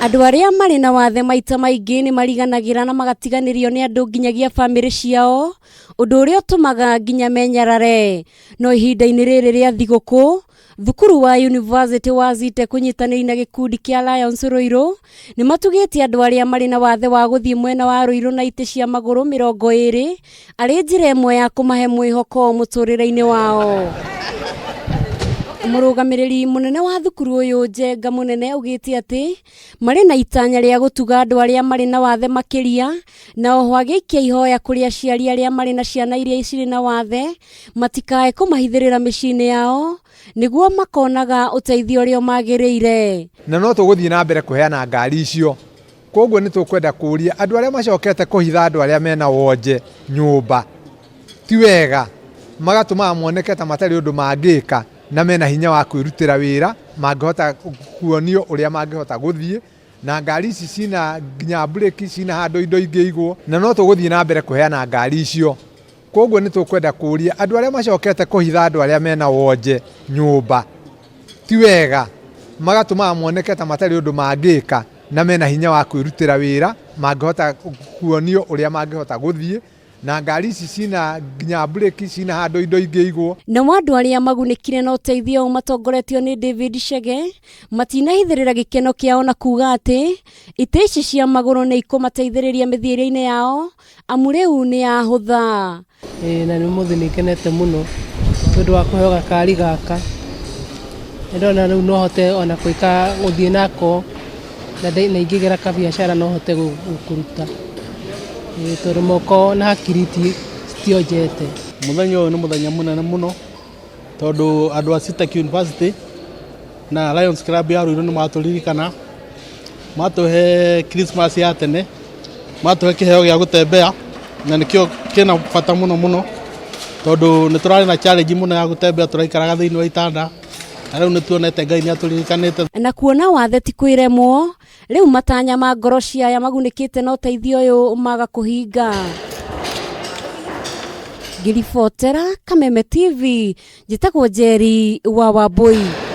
Andũ arĩa marĩ na wathe maita maingĩ nĩ mariganagĩra na magatiganĩrio nĩ andũ nginyagia bamĩrĩ ciao, ũndũ ũrĩa ũtũmaga nginya menyarare. No ihinda-inĩ rĩrĩ rĩa thigũkũ, thukuru wa University wa Zetech ũnyitanĩire na gĩkundi kĩa Lions Ruiru nĩ matugĩte andũ arĩa marĩ na wathe wa gũthiĩ mwena wa Ruiru na itĩ cia magũrũ 20 arĩ njĩra ĩmwe ya kũmahe mwĩhoko mũtũrĩre-inĩ wao. Mũrũgamĩrĩri mũnene wa thukuru ũyũ Njenga Mũnene augĩte atĩ marĩ na itanya rĩa gũtuga andũ arĩa marĩ na wathe makĩria, na oho agĩikia ihoya kũrĩ aciari arĩa marĩ na ciana iria cirĩ na wathe matikae kũmahithĩrĩra mĩciĩ-inĩ yao nĩguo makonaga ũteithio ũrĩa ũmagĩrĩire. Na no tũgũthiĩ na mbere kũheana ngari icio. Kwoguo nĩ tũkwenda kũria andũ arĩa macokete kũhitha andũ arĩa mena wonje nyũmba ti wega, magatũmaga moneke ta matarĩ ũndũ mangĩka na mena hinya wa kwĩrutĩra wĩra, mangĩhota kuonio ũrĩa mangĩhota gũthiĩ, na ngari ici cina nginya mburĩki, cina handũ indo ingĩigwo, na no tũgũthiĩ na mbere kũheana ngari icio. Kwoguo nĩ tũkwenda kũria andũ arĩa macokete kũhitha andũ arĩa mena wonje nyũmba ti wega, magatũmaga moneke ta matarĩ ũndũ mangĩka na mena hinya wa kwĩrutĩra wĩra, mangĩhota kuonio ũrĩa mangĩhota gũthiĩ, na ngari ici cina nginya mburĩki, cina handũ indo ingĩigwo. Nao andũ arĩa magunĩkire na ũteithio ũyũ matongoretio nĩ David Chege matinahithĩrĩra gĩkeno kĩao na kuga atĩ itĩ ici cia magũrũ nĩ ikũmateithĩrĩria mĩthiĩre-inĩ yao amu rĩu nĩ yahũtha. Ĩĩ na nĩ ũmũthĩ nĩ ngenete mũno nĩ ũndũ wa kũheo gakari gaka. Nĩ ndona rĩu no hote ona gwĩka gũthiĩ nako na ingĩgĩra kabiacara no hote kũruta. Ĩĩ tondũ moko na hakiri citionjete. Mũthenya ũyũ nĩ mũthenya mũnene mũno tondũ andũ a Zetech University na Lions Club ya Ruiru nĩ matũririkana, matũhe Christmas ya tene, matũhe kĩheo gĩa gũtembea na nĩkĩo kĩna bata mũno mũno tondũ nĩ tũrarĩ na challenge mũno ya gũtembea tũraikaraga thĩinĩ wa itanda na rĩu nĩ tuonete Ngai nĩ atũririkanĩte. Na kuona wathe ti kwĩremwo, rĩu matanya ma ngoro cia aya magunĩkĩte na ũteithio ũyũ maga kũhinga. Ngĩribotera Kameme TV, njĩtagwo Njeri wa Wambũi.